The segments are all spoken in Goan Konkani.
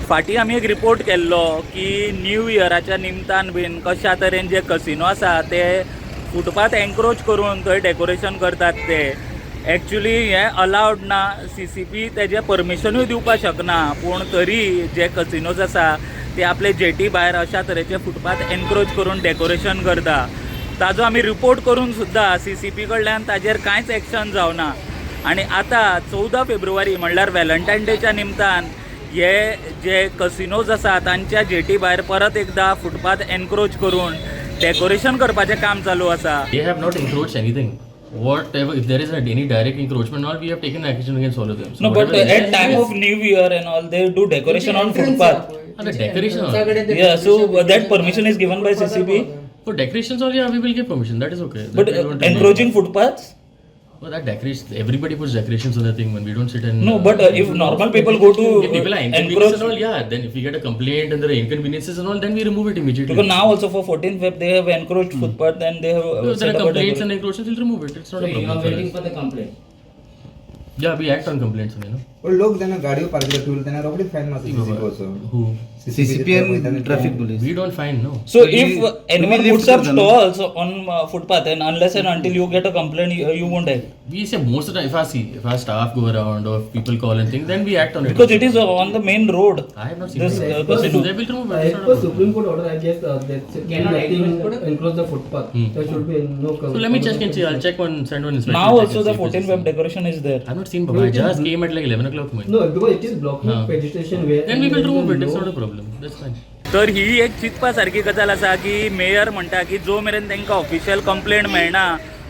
फाटीं आमी एक रिपोर्ट केल्लो की न्यू इयराच्या निमतान बीन कशा तरेन जे कसिनो आसा ते फुटपाथ एन्क्रोच करून थंय डेकोरेशन करतात. ते एक्चुली हें अलावड ना. सीसीपी तेजें परमिशनूय दिवपाक शकना, पूण तरी जे कसिनोज आसा ते आपले जेटी भायर अशा तरेचे फुटपाथ एन्क्रोच करून डेकोरेशन करता. ताजो आमी रिपोर्ट करून सुद्दां सीसीपी कडल्यान ताजेर कांयच एक्शन जावना. आनी आतां 14 फेब्रुवारी म्हणल्यार व्हॅलेंटायन डेच्या निमतान हे जे कसिनोज आसा तांच्या जेटी भायर परत एकदा फुटपाथ एन्क्रोच करून डेकोरेशन करपाचें काम चालू आसा. They have not encroached anything. Whatever, if there is any direct encroachment, or we have taken action against all of them. So No, but whatever at time of New Year and all, they do decoration on footpath. Ah, the decoration all. Yeah, so that permission is given by CCP. For decorations all, yeah, we will give permission. That is okay. That But we don't encroaching footpaths? Well, that decoration, everybody puts decorations on the thing when we don't sit and. No, but if normal people go to If people are inconvenienced encroach, and all, yeah, then if we get a complaint and there are inconveniences and all, then we remove it immediately. Because now also for 14 Feb they have encroached footpath and they have So if set there are up a complaints decoration. And encroachments, we'll remove it. It's not So a you problem are for waiting us. For the complaint. Yeah, we act on complaints, you know. पण लोक जेन्ना गाडयो पार्क करता टू तेन्ना रोखडीच फायन मारता सीसीपी वचून. Who? CCP and traffic police. We don't find, no. So if anyone lift puts up करता न्हू? Stalls on footpath and unless and until you get a complaint, you won't act? We say most of the time, if I see, if our staff go around or if people call and things, then we act on it. Because it is on the main road. I have not seen This it. Casino. They will remove it. As It's not a per problem. Supreme Court order, I guess that Cannot nothing encroach. Encroach the footpath. There should be no. So let me check and see. I'll check one, send one inspector. Now Check also and the see if 14 it's Feb decoration is there. I've not seen, Baba. I just came at like 11 o'clock, man. No, because it is blocking Huh. vegetation where. Then we will there is remove it. It's no- not a problem. That's fine. तर ही एक चिंतपा सारकी गजाल आसा की मेयर म्हणटा की जो मेरेन तांकां ऑफिशियल कंप्लेंट मेळना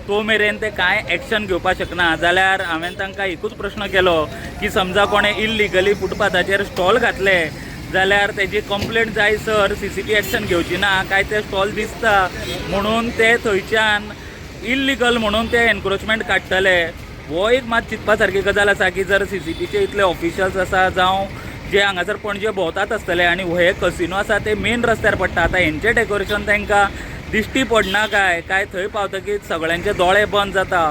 तो मेरेन ते कांय एक्शन घेवपाक शकना. जाल्यार हांवें तांकां एकूच प्रश्न केलो की समजा कोणें इलिगली फुटपाथाचेर स्टॉल घातले जाल्यार तेजी कंप्लेंट जाय sir CCP action घेवची ना काय? ते स्टॉल दिसता म्हणून ते थंयच्यान इल्लिगल म्हणून ते एनक्रोचमेंट काडटले? हो एक मात चिंतपा सारकी गजाल आसा की जर सीसीपीचे इतले ऑफिशियल्स आसा जावं जे हांगासर पणजे भोंवतात आसतले आनी हे कसिनो आसा ते मेन रस्त्यार पडटा, आतां हेंचें डेकोरेशन तांकां दिश्टी पडना काय, काय थंय पावतकीच सगळ्यांचे दोळे बंद जाता,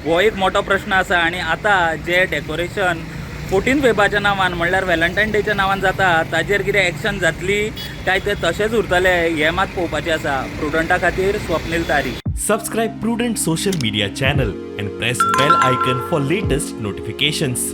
हो एक मोठो प्रश्न आसा. आनी आतां जे डेकोरेशन 14 फेबाच्या नांवान म्हणल्यार व्हॅलेंटायन डेच्या नांवान जाता ताजेर कितें एक्शन जातली काय ते तशेंच उरतले हें मात पळोवपाचें आसा. प्रुडंटा खातीर स्वप्नील तारी. Subscribe Prudent social media channel and press bell icon for latest notifications.